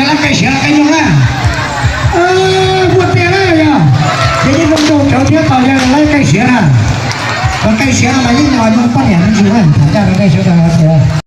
Lawv qe siav los qe nyoog na. Muaj tiag na yog, ces yeej zoo nraug tsawv thiab tos yog lawv qe siav na. Lawv qe siav no mas yeej los nyoog poj niam me ntsis na, tham ncaj rau qe siav rau lawv tias.